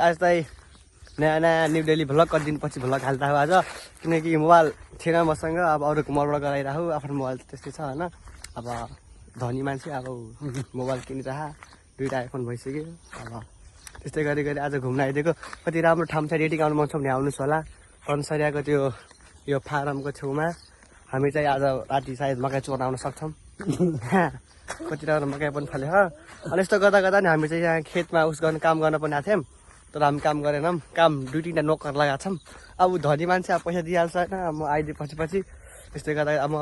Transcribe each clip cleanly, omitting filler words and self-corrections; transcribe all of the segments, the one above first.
आज चाहिँ नयाँ न्यू डेली भ्लग कति दिनपछि भ्लग हाल्दा हो आज किनकि मोबाइल थिएन मसँग अब अरूको मोबाइलबाट गराइरहेको आफ्नो मोबाइल त्यस्तै छ होइन अब धनी मान्छे अब मोबाइल किनिरह 2टा आइफोन भइसक्यो अब त्यस्तै गरी गरी आज घुम्न आइदिएको कति राम्रो ठाउँ छ रेटिङ आउनु मन छ भने आउनुहोस् होला कर्णसरियाको त्यो यो फारमको छेउमा हामी चाहिँ आज राति सायद मकै चोर्न आउन सक्छौँ कति राम्रो मकै पनि फल्यो अनि यस्तो गर्दा गर्दा नि हामी चाहिँ यहाँ खेतमा उस गर्न काम गर्न पनि आएको थियौँ तर हामी काम गरेनौँ काम 2-3टा नोकर लगाएको छौँ अब धनी मान्छे अब पैसा दिइहाल्छ होइन म आइदिए पछि त्यस्तै गर्दा अब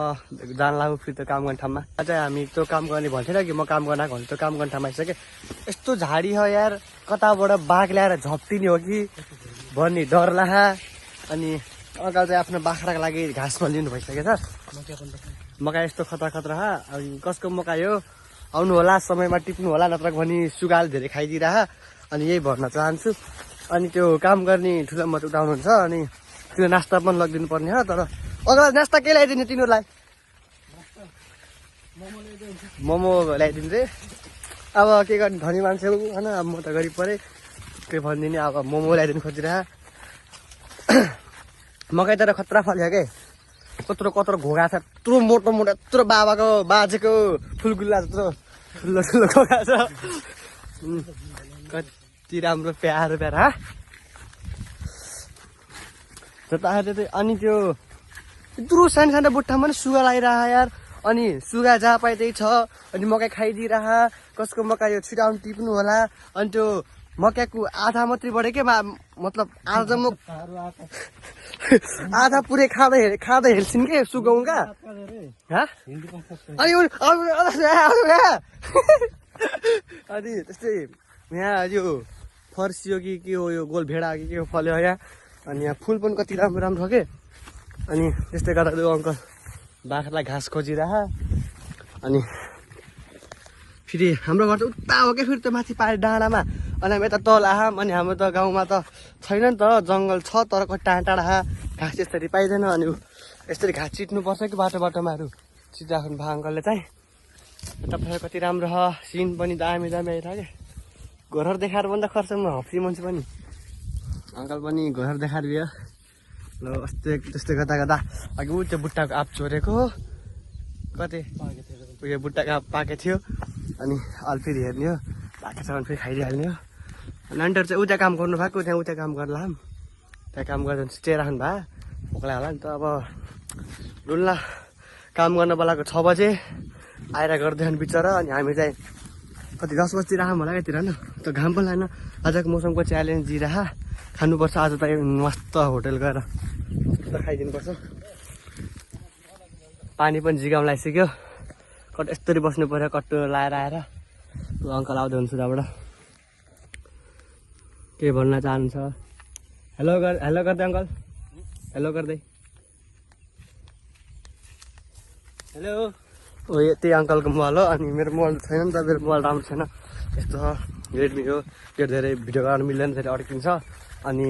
जान लाग्यो फेरि त्यो काम गर्ने ठाउँमा अझ हामी त्यो काम गर्ने भन्थेन कि म काम गर्न आएको त्यो काम गर्ने ठाउँमा आइसकेँ यस्तो झाडी हो यार कताबाट बाघ ल्याएर झप्टिने हो कि भन्ने डर लाहा अनि अगाडि चाहिँ आफ्नो बाख्राको लागि घाँस पनि लिनु भइसकेको छ मकै यस्तो खतरा अनि कसको मकै हो आउनु होला समयमा टिप्नु होला नत्र भने सुगाले धेरै खाइदिइरह अनि यही भन्न चाहन्छु अनि त्यो काम गर्ने ठुलो मत उठाउनुहुन्छ अनि त्यो नास्ता पनि लगिदिनु पर्ने हो तर अगाडि नास्ता के ल्याइदिने तिनीहरूलाई मोमो ल्याइदिनु चाहिँ अब के गर्ने धनी मान्छे होइन अब म त गरिब परेँ के भनिदिने अब मोमो ल्याइदिनु खोजिरह मकै तर खतरा फल्यो के कत्रो घोगा छ यत्रो मोटो यत्रो बाबाको बाजेको फुलगुल्ला जत्रो ठुलो घोगा छ कति राम्रो प्यारो जताखेरि अनि त्यो यत्रो सानो बुट्टामा पनि सुगा लगाइरह यार अनि सुगा जहाँ पाए त्यही छ अनि मकै खाइदिइरह कसको मकै यो छिटाउनु टिप्नु होला अनि त्यो मकैको आधा मात्रै बढ्यो के मतलब आधा पुरै खाँदै हेर्छन् के सुगाउँका अनि त्यस्तै यहाँ यो फर्सी हो कि के हो यो गोल भेडा कि के हो फल्यो यहाँ अनि यहाँ फुल पनि कति राम्रो हो के अनि त्यस्तै गर्दा त्यो अङ्कल बाख्रालाई घाँस खोजिरह अनि फेरि हाम्रो घर त उता हो क्या फेरि त्यो माथि पाहाड डाँडामा अनि हामी यता तल आएँ अनि हाम्रो त गाउँमा त छैन नि त जङ्गल छ तर कति टाढा घाँस यसरी पाइँदैन अनि यसरी घाँस चिट्नुपर्छ कि बाटोमाहरू चिटिराख्नु भयो अङ्कलले चाहिँ यता पछाडि कति राम्रो छ सिन पनि दामी आइरहेको क्या घरहरू देखाएर पनि त खर्छ म हप्सी मान्छे पनि अङ्कल पनि घर देखाएर भयो ल त्यस्तै गर्दा अघि ऊ त्यो बुट्टाको आँप चोरेको कति उयो बुट्टाको आँप पाकेको थियो अनि अलि फेरि हेर्ने हो पाकेको छ भने फेरि खाइदिइहाल्ने हो अनि आन्टीहरू चाहिँ उता काम गर्नु भएको त्यहाँ उता काम गर्ला त्यहाँ काम गर्दा स्टे राख्नु भयो भोक लाग्यो होला नि त अब लुल्ला काम गर्न बोलाएको 6 बजे आएर गर्दैन बिचरा अनि हामी चाहिँ कति 10 बजीतिर आऊँ होला यतिर होइन त्यो घाम पनि लागेन आजको मौसमको च्यालेन्ज दिइरह खानुपर्छ आज त मस्त होटल गएर खाइदिनुपर्छ पानी पनि जिगाउन लागिसक्यो कट यस्तरी बस्नु पर्यो कट्टो लाएर आएर अङ्कल आउँदै हुनुहुन्छ त्यहाँबाट के भन्न चाहनुहुन्छ हेलो गर्दै अङ्कल हेलो गर्दै हेलो ओ त्यही अङ्कलको मोबाइल हो अनि मेरो मोबाइल छैन नि त मेरो मोबाइल राम्रो छैन यस्तो छ रेडमी हो त्यो धेरै भिडियो गर्न मिल्दैन धेरै अड्किन्छ अनि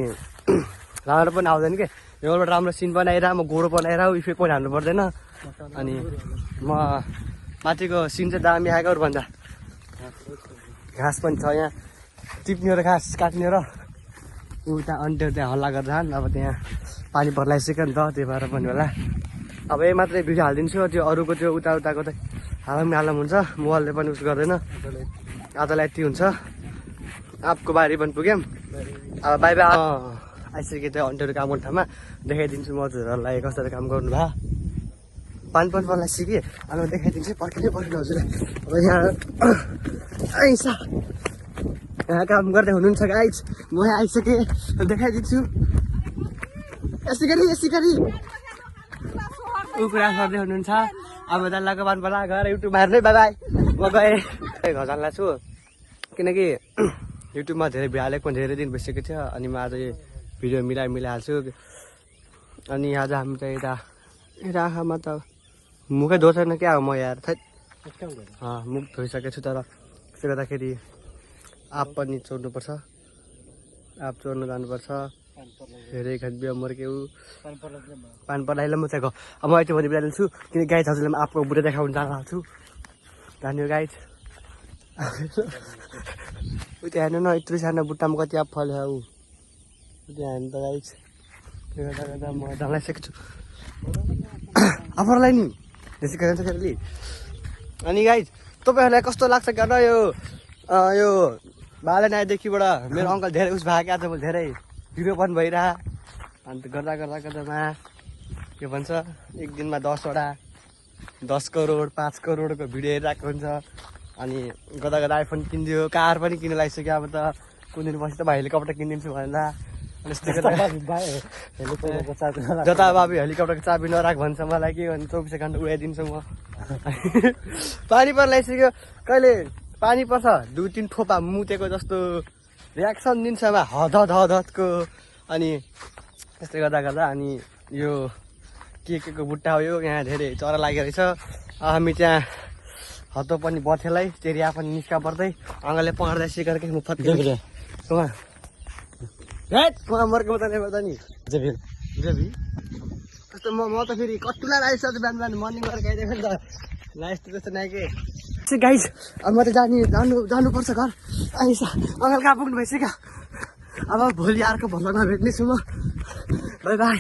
राम्रो पनि आउँदैन कि योबाट राम्रो सिन बनाएर म गोरो बनाएर इफेक्ट पनि हाल्नु पर्दैन अनि म माथिको सिन चाहिँ दामी आएको भन्दा घाँस पनि छ यहाँ टिप्ने र घाँस काट्ने र उता अन्त्यहरू त्यहाँ हल्ला गर्दा अब त्यहाँ पानी पर्लाइसक्यो नि त त्यही भएर पनि होला अब यही मात्रै भिडियो हालिदिन्छु त्यो अरूको त्यो उताको त हालम हुन्छ मोबाइलले पनि उस गर्दैन आधालाई यति हुन्छ आपको बारी पनि पुग्यौँ अब बाई आइसक्यो त्यो अन्त्यहरू काम गर्ने ठाउँमा देखाइदिन्छु म हजुरहरूलाई कसरी काम गर्नु भयो पानी पनि पर्ला सिकेँ अनि देखाइदिन्छु पर्खिनै हजुरलाई अब यहाँ काम गर्दै हुनुहुन्छ गाइज म यहाँ आइसकेँ देखाइदिन्छु यसै गरी ऊ कुरा गर्दै हुनुहुन्छ अब जल्लाको पान पर्ला गएर युट्युबमा हेर्नै बाई म गएँ घरजानलाई छु किनकि युट्युबमा धेरै भिडियो हालेको पनि धेरै दिन भइसकेको थियो अनि म आज यो भिडियो मिलाइहाल्छु अनि आज हामी चाहिँ यता आँखामा त मुखै धोएन क्या हो म यार मुख धोइसकेको छु तर त्यसले गर्दाखेरि आँप पनि चोर्नुपर्छ आँप चोर्नु जानुपर्छ धेरै खाद्य मर्क्यौ पानी पर्ला म चाहिँ अब म यति भने बिहाल्छु किन गाई हजुरले म आँपको बुढो देखाउनु जान लाग्छु जान्यो गाइज त्यो हेर्नु न यत्रो सानो बुट्टामा कति अब फल्यो ऊ त्यो हेर्नु त गाइस त्यो गर्दा गर्दा म ढलाइसकेको छु आफूलाई नि त्यसै कारण अनि गाइस तपाईँहरूलाई कस्तो लाग्छ क्या यो यो बालेन आएदेखिबाट मेरो अङ्कल धेरै उस भएको आज धेरै भिडियो पनि भइरह अन्त गर्दा गर्दा गर्दामा के भन्छ एक दिनमा 10 करोड 5 करोडको भिडियो हेरिरहेको हुन्छ अनि गर्दा गर्दा आइफोन किनिदियो कार पनि किन्न लागिसक्यो अब त कुन दिन पछि त भाइ हेलिकप्टर किनिदिन्छु भनेर अनि यस्तै गर्दा जता बाबु हेलिकप्टरको चाबी नराख भन्छ मलाई के भन्छ 24 घन्टा उडाइदिन्छु म पानी पर्न लागिसक्यो कहिले पानी पर्छ 2-3 ठोपा मुतेको जस्तो रियाक्सन दिन्छ हदको अनि त्यस्तै गर्दा गर्दा अनि यो के को बुट्टा हो यो यहाँ धेरै चरा लागेको रहेछ हामी त्यहाँ हतो पनि बथेलाई चेरिया पनि निस्का पर्दै अङ्गले पढ्दै सिकेर के म फत्के उहाँ मर्को त पर्दा नि जेबी कस्तो म त फेरि कतिलाई लागिसक्यो बिहान बिहान मर्निङ गरेर गइदिएको नि त लाइस त्यस्तो नै के गाइस अब म त जानुपर्छ घर अनि अङ्कल कहाँ पुग्नु भइसक्यो अब भोलि अर्को भ्लगमा भेट्नेछु म बाई बाई।